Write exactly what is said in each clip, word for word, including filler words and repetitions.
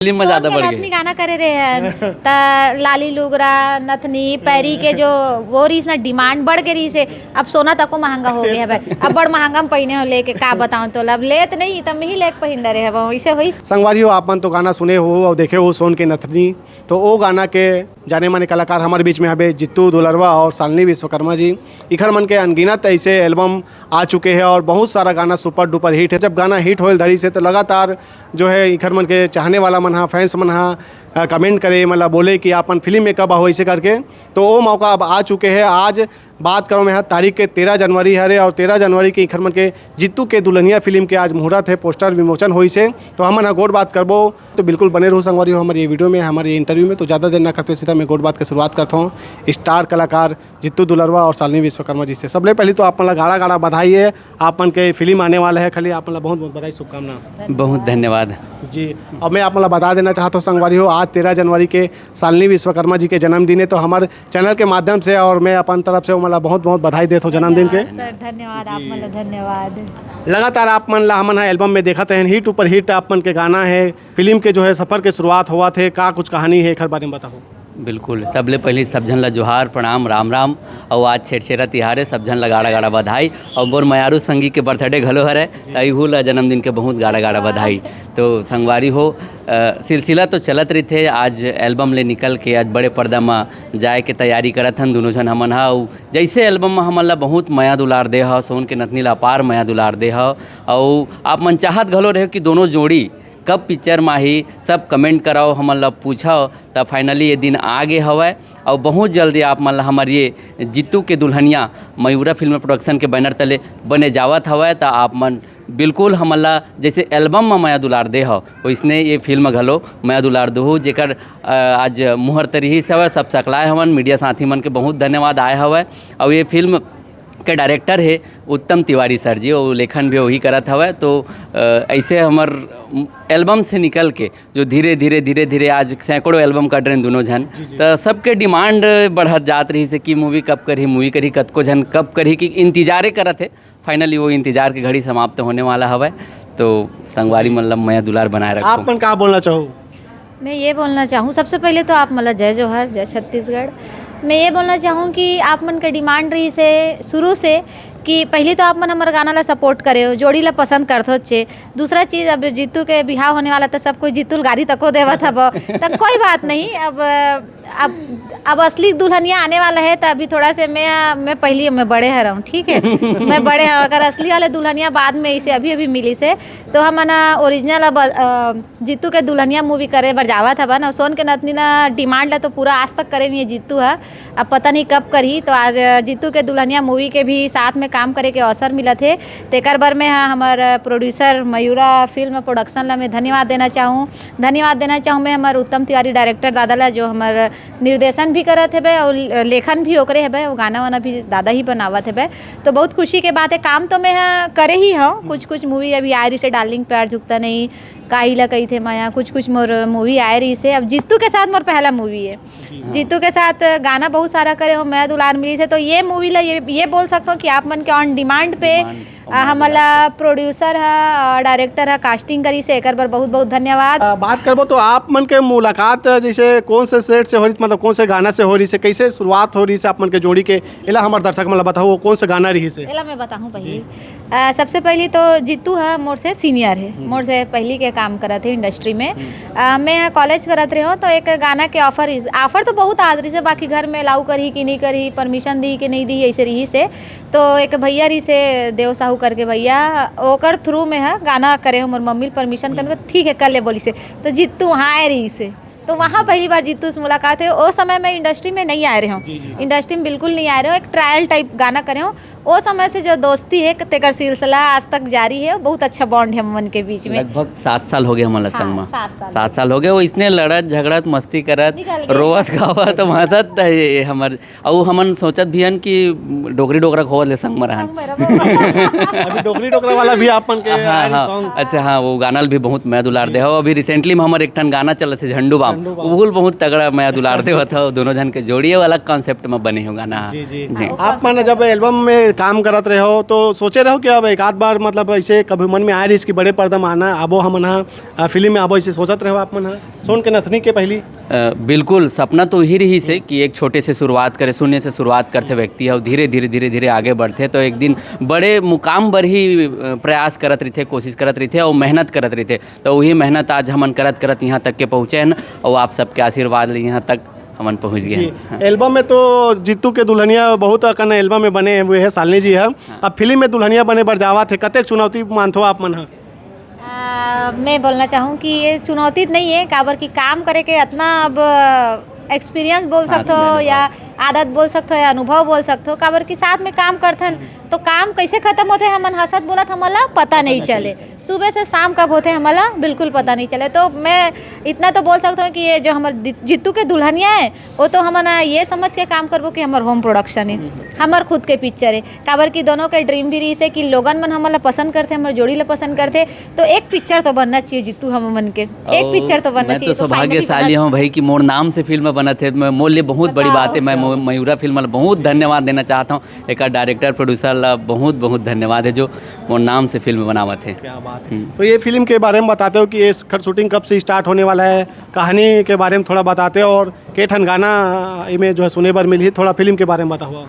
Film में ज्यादा बढ़ गए। नथनी गाना करे रहे हैं, त लाली लुगरा, नथनी, पैरी के जो वो रहीस ना, डिमांड बढ़ के रहीस हे। अब सोना तको महंगा हो गया है, अब बड़ महंगा में पहिने हो लेके, का बताऊं तो, अब लेत नहीं, तब ही लेके पहिन डरे हब, इसे होई। संगवारी हो, आप मन तो गाना सुने हो और देखे हो सोन के नथनी, तो वो गाना के जाने माने कलाकार हमारे बीच में हबे जित्तू दुलरवा और शालिनी विश्वकर्मा जी। इखर मन के अनगिनत ऐसे एल्बम आ चुके हैं और बहुत सारा गाना सुपर डुपर हिट है। जब गाना हिट होए धरी से तो लगातार जो है इखर मन के चाहने वाला मन हा, फैंस मन हा, अ, कमेंट करे, मतलब बोले कि आपन फिल्म में कब आहो, ऐसे करके। तो वो मौका अब आ चुके हैं। आज बात करो मैं हा, तारीख के तेरह जनवरी हरे और तेरह जनवरी के इखर मन के जित्तू के दुल्हनिया फिल्म के आज मुहूर्त है, पोस्टर विमोचन होइस हे। तो हमन हा गोठ बात करबो, तो बिल्कुल बने रहो संगवारी हो हमारे ये वीडियो में, हमारे ये इंटरव्यू में। तो ज़्यादा देर ना करते हुए सीधा मैं गोठ बात के शुरुआत करता हूँ स्टार कलाकार जित्तू दुलरवा और शालिनी विश्वकर्मा जी से। सबले पहले तो आप मन ला गाड़ा गाड़ा बधाई है, आप मन के फिल्म आने वाला है, खाली आप मन ला बहुत बहुत बधाई, शुभकामना। बहुत धन्यवाद। जी, अब मैं आप मन ला बता देना चाहता हूँ संगवारी हो, आज तेरह जनवरी के शालिनी विश्वकर्मा जी के जन्मदिन है, तो हमारे चैनल के माध्यम से और मैं अपन तरफ से ओमन ला बहुत बहुत बधाई देत हूँ जन्मदिन के। सर, धन्यवाद, आप मन ला धन्यवाद। लगातार आप मन ला हमन हा एल्बम में देखत हन, हिट ऊपर हिट आप मन के गाना है, फिल्म के जो है सफर के शुरुआत होवत हे, का कुछ कहानी है, एखर बारे में बताओ। बिल्कुल, सबले पहले सब झन ला जोहार, प्रणाम, राम राम। और आज छेरछेरा तिहार है, सब झन ला गाड़ा गाड़ा बधाई। और मोर मयारू संगी के बर्थडे घलो हरे, त इहू ला जन्मदिन के बहुत गाड़ा गाड़ा बधाई। तो संगवारी हो, अ, सिलसिला तो चलत रहिथे, आज एल्बम ले निकल के आज बड़े पर्दा म जाए के तैयारी करत हन दोनों झन हमन हा। अउ जैसे एल्बम म हमन ला बहुत मया दुलार दे हा, सोन के नथनी ला अपार मया दुलार दे हा। अउ आप मन चाहत घलो रहे कि दोनों जोड़ी कब पिक्चर म आही, सब कमेंट कराओ, हमन ला पूछो, त फाइनली ये दिन आ गे हवय। अउ बहुत जल्दी आप मन ला हमर ये जित्तू के दुल्हनिया मयूरा फिल्म प्रोडक्शन के बैनर तले बने जावत हवय, त आप मन बिल्कुल हमन ला जैसे एल्बम म मया दुलार दे हव, वैसने ये फिल्म घलो मया दुलार दुहू, जेकर, अ, आज मुहूर्त रिहिस हवय, सब सकलाए हवन, मीडिया साथी मन के बहुत धन्यवाद आए हवय। अउ ये फिल्म के डायरेक्टर हे उत्तम तिवारी सर जी, अउ लेखन भी वही करत हवय। तो, अ, ऐसे हमर एल्बम से निकल के जो धीरे धीरे धीरे धीरे आज सैकड़ों एल्बम कट रहे हैं दोनों झन, जी, जी। तो सबके डिमांड बढ़त जात रहिस हे कि मूवी कब करही, मूवी करही, कतको झन कब करही कि इंतजारे करत हे। फाइनली वो इंतजार के घड़ी समाप्त होने वाला हवय। तो संगवारी मन ला मया दुलार बनाए रखो। आप मन का बोलना चाहो? मैं ये बोलना चाहूँ, सबसे पहले तो आप मन ला जय जोहार, जय छत्तीसगढ़। मैं ये बोलना चाहूँ कि आप मन के डिमांड रहिस हे शुरू से कि पहली तो आप मन हमर गाना ला सपोर्ट करे हो, जोड़ी ला पसंद करत हो छे। दूसरा चीज़, अब जीतू के बिहाव होने वाला, तो सब कोई जीतू ल गारी तको देवत हब, तो कोई बात नहीं। अब, अब, अब असली दुल्हनिया आने वाला है, तो अभी थोड़ा से मैं, मैं पहली, मैं बड़े हरहूँ, ठीक है, मैं बड़े हूँ। अगर असली वाले दुल्हनिया बाद में इसे अभी अभी मिलिस हे, तो हमन ओरिजिनल अब, अ, जीतू के दुल्हनिया मूवी करे बर जावत हवन। अउ सोन के नथनी ना डिमांड ला तो पूरा आज तक करे नहीं है जीतू ह, अब पता नहीं कब करही। तो आज जीतू के दुल्हनिया मूवी के भी साथ में काम करे के अवसर मिलत हे। तेकर बर मैं ह हमर प्रोड्यूसर मयूरा फिल्म प्रोडक्शन ला मैं धन्यवाद देना चाहूँ। धन्यवाद देना चाहूँ मैं हमर उत्तम तिवारी डायरेक्टर दादा ला, जो हमर निर्देशन भी करत हेबे और लेखन भी ओकरे हेबे, वो गाना वाना भी दादा ही बनावत हेबे। तो बहुत खुशी के बात है, काम तो मैं ह करे ही हूँ। कुछ कुछ मूवी अभी आ रही से, डार्लिंग प्यार झुकता नहीं, काई ला कही थे माया, कुछ कुछ मोर मूवी आए रही से। अब जीतू के साथ मोर पहला मूवी है। जी हाँ। जीतू के साथ गाना बहुत सारा करे हो, मैं दुलार मिली से, तो ये मूवी ला ये, ये बोल सकता हूँ कि आप मन के ऑन डिमांड पे, डिमांड, आ, हमन ला प्रोड्यूसर हा, डायरेक्टर हा, कास्टिंग करी से, एकर बर बहुत बहुत धन्यवाद। आ, बात करबो तो आप मन के मुलाकात जैसे कौन से सेट से हो रही, मतलब कौन से गाना से हो रही से, कैसे शुरुआत हो रही से आप मन के जोड़ी के, एला हमर दर्शक मन ला बताओ, वो कौन से गाना रही से? एला मैं बताहूँ पहली। जी। अ, सबसे पहली तो जीतू ह मोर से सीनियर है, हम्म। मोर से पहली के काम करत है इंडस्ट्री में। हम्म। अ, मैं ह कॉलेज करत रहे हूँ, तो एक गाना के ऑफर इस-, ऑफर तो बहुत आत रही से, बाकी घर में अलाउ करही कि नहीं करही, परमिशन दी कि नहीं दी, ऐसे रही से। तो एक भैया रही से देव साहू करके भैया, ओकर थ्रू में ह गाना करे हो, मोर मम्मी परमिशन करके, हम्म। ठीक है, कर ले बोली से। तो जीतू वहाँ आए रही से, तो वहाँ पहली बार जीतू से मुलाकात है। ओ समय मैं इंडस्ट्री में नहीं आए रहे हूँ, जी, जी। इंडस्ट्री में बिल्कुल नहीं आए रहे हूँ, एक ट्रायल टाइप गाना करे हूँ। ओ समय से जो दोस्ती है, तेकर सिलसिला आज तक जारी है। बहुत अच्छा बॉन्ड है हमन के बीच में। लगभग सात साल हो गए हमन ला हाँ, संग में। सात साल। सात साल हो गए, वो इसने लड़त झगड़त मस्ती करत निकल गए। रोवत गावत हंसत ये, ये हमर, अउ हमन सोचत भी हन कि डोकरी डोकरा खोवत ले संग में रहन। संग में रहो। अभी डोकरी डोकरा वाला भी आप मन के हाँ, आए हाँ। सॉन्ग। अच्छा, हाँ, वो गाना भी बहुत मैं दुलार दे हो। अभी रिसेंटली में हमर एक ठन गाना चलत है झंडू बाम। हूँ। वो बहुत तगड़ा मया दुलार देवत हव, दोनों झन के जोड़ी हे, अलग कॉन्सेप्ट में बने हो गाना। जी, जी। आप मन जब एल्बम में काम करत रहे हो तो सोचे रहो कि अब एक आध बार, मतलब, ऐसे कभी मन में आए रहिस कि बड़े पर्दा में आना, आबो हमन हा, आ, फिल्म में आबो, ऐसे सोचत रहो आप मन हा सोन के नथनी के पहली? अ, बिल्कुल, सपना तो ही रहिस हे कि एक छोटे से शुरुआत करे, शून्य से शुरुआत करथे व्यक्ति, अउ धीरे, धीरे, धीरे, धीरे आगे बढ़थे, तो एक दिन बड़े मुकाम बर ही, अ, प्रयास करत रहिथे, कोशिश करत रहिथे, अउ मेहनत करत रहिथे। तो वही मेहनत आज हमन करत, करत यहाँ तक के पहुँचे हन, अउ आप सबके आशीर्वाद ले यहाँ तक हमन पहुँच गए जी। हन। हाँ। एल्बम में तो जीतू के दुल्हनिया बहुत अकन एल्बम में बने हुए हैं, शालिनी जी है। हाँ। अब फिल्म में दुल्हनिया बने बर जावत हे, कतेक चुनौती मानथो आप मन हा? आ, मैं बोलना चाहूँ कि ये चुनौती तो नहीं है, काबर कि काम करे के इतना अब एक्सपीरियंस बोल सकते हो या आदत बोल सकते हो या अनुभव बोल सकते हो, काबर कि साथ में काम करथन तो काम कैसे खत्म होते हमन हंसत बोलत हमन ला पता नहीं चले। सुबह से शाम कब होते हमन ला बिल्कुल पता नहीं चले। तो मैं इतना तो बोल सकता हूँ कि ये जो हमर दि-, जीतू के दुल्हनिया है, वो तो हमन ये समझ के काम करबो कि हमर होम प्रोडक्शन है, हमर खुद के पिक्चर है। काबर कि दोनों के ड्रीम भी रहिस हे कि लोगन मन हमन ला पसंद करथे, हमर जोड़ी ला पसंद करथे, तो एक पिक्चर तो बनना चाहिए जीतू हम मन के, एक अउ पिक्चर तो बनना मैं चाहिए। तो तो finally सौभाग्यशाली बना हूँ भाई कि मोर नाम से फिल्म बनत हे। मैं, मोर लिए बहुत बड़ी बताओ। बात है। मैं मो-, मयूरा फिल्म ला बहुत धन्यवाद देना चाहता हूँ, एक डायरेक्टर प्रोड्यूसर ला बहुत बहुत धन्यवाद है जो मोर नाम से फिल्म बनावत हे। क्या बात है। हम्म। तो ये फिल्म के बारे में बताते हो कि ये खर शूटिंग कब से स्टार्ट होने वाला है, कहानी के बारे में थोड़ा बताते हो, और के ठन गाना इमे जो है सुने बर मिलही, थोड़ा फिल्म के बारे में बताओ।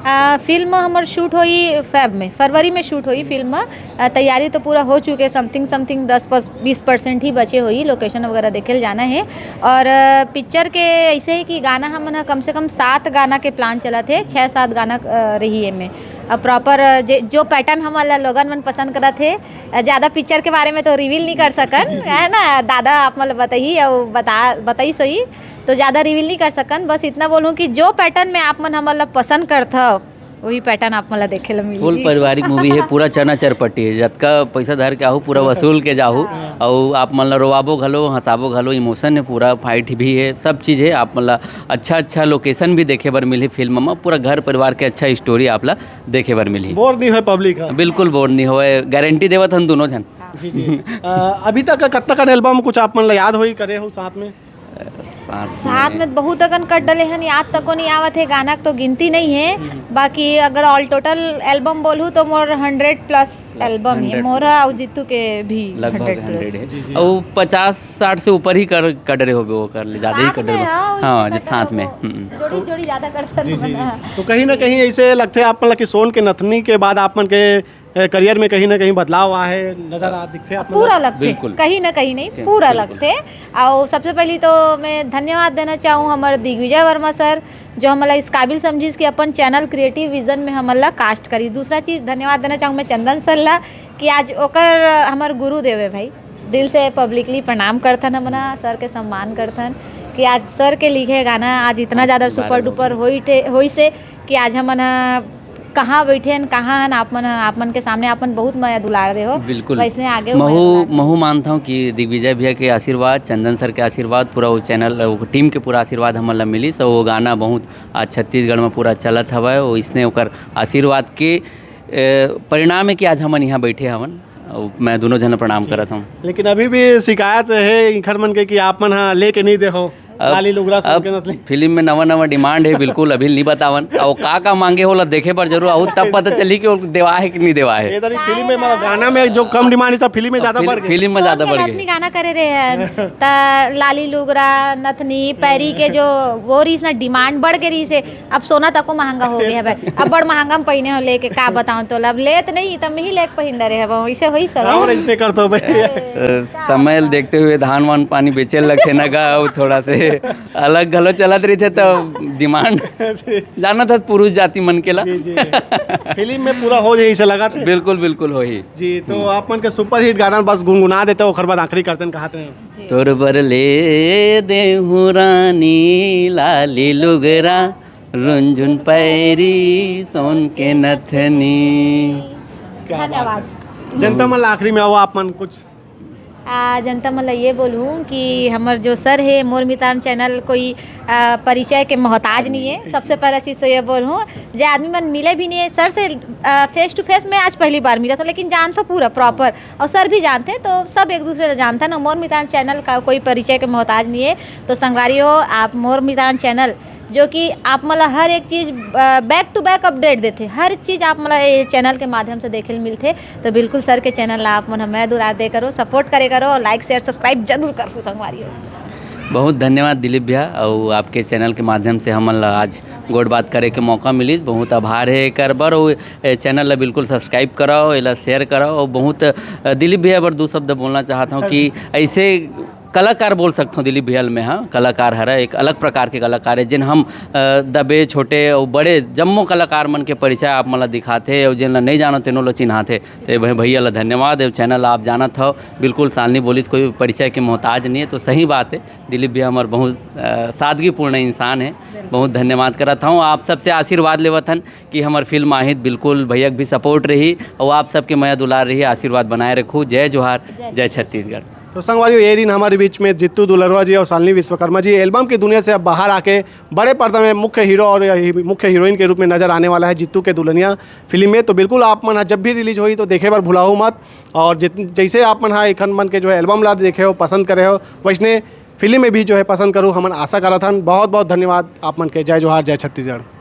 आ, फिल्म हमर शूट होई फेब में, फरवरी में शूट होई फिल्म। आ, तैयारी तो पूरा हो चुके, समथिंग समथिंग दस बीस परसेंट ही बचे होई, लोकेशन वगैरह देखे ल जाना है। और आ, पिक्चर के ऐसे है कि गाना हमन ह कम से कम सात गाना के प्लान चलत है, छः सात गाना आ, रही एमे। अब प्रॉपर जे जो पैटर्न हमन ला लोगन मन पसंद करत हे, ज़्यादा पिक्चर के बारे में तो रिवील नहीं कर सकन, है ना दादा, आप मन ला बताही अउ बता बताई सोई, तो ज़्यादा रिवील नहीं कर सकन। बस इतना बोलूँ कि जो पैटर्न में आप मन हमन ला पसंद करथव, वही पैटर्न आप मन ला देखे ला मिलही। फुल पारिवारिक मूवी है, पूरा चना चरपटी है, जतका पैसा धर के आहू पूरा वसूल के जाहू। हाँ। अउ आप मन ला रोवाबो घलो, हंसाबो घलो, इमोशन है पूरा, फाइट भी है, सब चीज़ है। आप मन ला अच्छा अच्छा लोकेशन भी देखे बर मिलही फिल्म में, पूरा घर परिवार के अच्छा स्टोरी आप ला देखे बर मिलही। बोर नहीं होय पब्लिक ह। बिल्कुल बोर नहीं होय, गारंटी देवत हन दोनों झन। जी, जी। अ, अभी तक कतका कन एल्बम कुछ आप मन ला याद होई करे हो साथ में? साथ साथ में। में बहुत अकन कट डले हन, याद तको नहीं आवत है, गाना के तो गिनती नहीं है। हम्म। बाकी अगर ऑल टोटल एल्बम बोलूँ तो मोर हंड्रेड प्लस एल्बम है, मोर अउ जीतू के भी लगभग हंड्रेड प्लस। हंड्रेड है। जी, जी। अउ पचास साठ से ऊपर ही कर कट रहे होबे, वो कर ले, ज़्यादा ही साथ कट रहे में, होबे। हाँ, हाँ, साथ में। हम्म। जोड़ी जोड़ी ज़्यादा करथन जी, जी, जी। ना। तो कहीं ना कहीं ऐसे लगथे आप मन ला कि सोन के नथनी के बाद आप मन के, ए, करियर में कहीं ना कहीं बदलाव आए हे, नजर आ दिखथे आप मन ला? पूरा लगथे, बिल्कुल। कहीं ना कहीं नहीं, बिल्कुल, पूरा बिल्कुल। लगथे। अउ सबसे पहली तो मैं धन्यवाद देना चाहूँ हमर दिग्विजय वर्मा सर, जो हमन ला इस काबिल समझिस कि अपन चैनल क्रिएटिव विजन में हमन ला कास्ट करिस। दूसरा चीज़ धन्यवाद देना चाहूँ मैं चंदन सर ला कि आज ओकर हमर गुरुदेव है भाई, दिल से पब्लिकली प्रणाम करथन हमन ह, सर के सम्मान करथन कि आज सर के लिखे गाना आज इतना ज़्यादा सुपर डुपर होई थे, होई से कि आज हमन ह कहाँ बैठे हन, कहाँ हन, आप मन ह, आप मन के सामने आप मन बहुत मया दुलार दे हो। बिल्कुल। वैसने आगे महू महू मानता हूँ कि दिग्विजय भैया के आशीर्वाद, चंदन सर के आशीर्वाद, पूरा वो चैनल, वो टीम के पूरा आशीर्वाद हमन ला मिलिस, अउ वो गाना बहुत आज छत्तीसगढ़ में पूरा चलत हवय। वो इसने ओकर आशीर्वाद के, ए, परिणाम है कि आज हमन यहाँ बैठे हवन। अउ मैं दोनों झन ला प्रणाम करत हूँ। लेकिन अभी भी शिकायत है इंखर मन के कि आप मन ह लेके नहीं दे हो अब, लाली लुगरा सुन अब के नथनी। फिल्म में नवा नवा डिमांड है, बिल्कुल अभी नहीं बतावन। अउ का का मांगे होला देखे बर जरूर आऊ, तब पता चली कि वो देवा है कि नहीं देवा है। ये तरी फिल्म में, मतलब, गाना में जो कम डिमांड है, सब फिल्म में ज्यादा बढ़ गए। फिल्म में ज्यादा बढ़ गए। गाना करे रहे हैं त लाली लुगरा नथनी पैरी के जो वो रहीस ना, डिमांड बढ़ के रहीस है। अब सोना तको महंगा हो गया है भाई। अब बड़ महंगा में पहिने हो लेके, का बताऊं तोला, अब लेत नहीं त मैं ही लेके पहिन डरे हब, वैसे होई सब। और इसने कर दो भाई। अ, समय ल देखते हुए धान वान पानी बेचे लगथे ना गा, अउ थोड़ा से अलग घलो चलत रहिथे त डिमांड जानत हस पुरुष जाति मन के ला। जी, जी। फिल्म में पूरा हो जाही, ऐसे लगत हे। बिल्कुल, बिल्कुल होही। जी, तो आप मन के सुपरहिट गाना बस गुनगुना देते, ओखर बाद आखिरी करतन कहत रहे। जी। तोर बर ले देहूँ रानी लाली लुगरा, रुनझुन पैरी सोन के नथनी। क्या बात है। धन्यवाद। जनता मन ला आखिरी में आओ, आप मन कुछ आ, जनता मन ला ये बोलहूँ कि हमर जो सर हे, मोर मितान चैनल कोई आ, परिचय के मोहताज नहीं है। सबसे पहला चीज़ तो ये बोलहूँ, जे आदमी मन मिले भी नहीं है सर से, फेस टू फेस में आज पहली बार मिला था, लेकिन जानथों पूरा प्रॉपर, और सर भी जानथे, तो सब एक दूसरे से जानता ना। मोर मितान चैनल का कोई परिचय के मोहताज नहीं है। तो संगवारी हो, आप मोर मितान चैनल, जो कि आप मन ला हर एक चीज़ बैक टू बैक अपडेट देथे, हर चीज़ आप मन ला ये चैनल के माध्यम से देखे ल मिलथे। तो बिल्कुल सर के चैनल ला आप मन ह मया दुलार दे करो, सपोर्ट करे करो, और लाइक शेयर सब्सक्राइब जरूर करो संगवारी हो। बहुत धन्यवाद दिलीप भैया, और आपके चैनल के माध्यम से हमन ला आज गोठ बात करे के मौका मिलिस। बहुत आभार हे एकर बर। और ए चैनल ला बिल्कुल सब्सक्राइब कराओ, एला शेयर कराओ। और बहुत, अ, दिलीप भैया बर दू शब्द बोलना चाहत हूँ कि ऐसे कलाकार बोल सकथों दिलीप भैया ल मैं, हाँ, कलाकार हरा, एक अलग प्रकार के कलाकार है, जिन हम, अ, दबे, छोटे और बड़े जम्मो कलाकार मन के परिचय आप मन ला दिखाथे, और जिन ला नहीं जानो तेनो ला चिन्हाथे। तो ये भै-, भैया ला धन्यवाद। ये चैनल आप जानत हव, बिल्कुल सालनी बोलिस कोई परिचय के मोहताज नहीं है। तो सही बात है, दिलीप भैया हमार बहुत, अ, सादगीपूर्ण इंसान है। बहुत धन्यवाद करत हूँ। आप सबसे आशीर्वाद लेवत हन कि हमार फिल्म आहित बिल्कुल भैया के भी सपोर्ट रही, और आप सबके मया दुलार रही, आशीर्वाद बनाए रखू। जय जोहार, जय छत्तीसगढ़। तो संगवारी, ये दिन हमारे बीच में जित्तू दुलरवा जी और सालनी विश्वकर्मा जी एल्बम की दुनिया से अब बाहर आके बड़े पर्दा में मुख्य हीरो और मुख्य हीरोइन के रूप में नजर आने वाला है जित्तू के दुल्हनिया फिल्म में। तो बिल्कुल आप मन ह जब भी रिलीज होई तो देखे बर भुलाहू मत। और जित जैसे आप मन ह एखन मन के जो है एल्बम ला देखे हो, पसंद करे हो, वैसने फिल्म में भी जो है पसंद करू, हमन आशा करत हन। बहुत बहुत धन्यवाद आप मन के। जय जोहार, जय छत्तीसगढ़।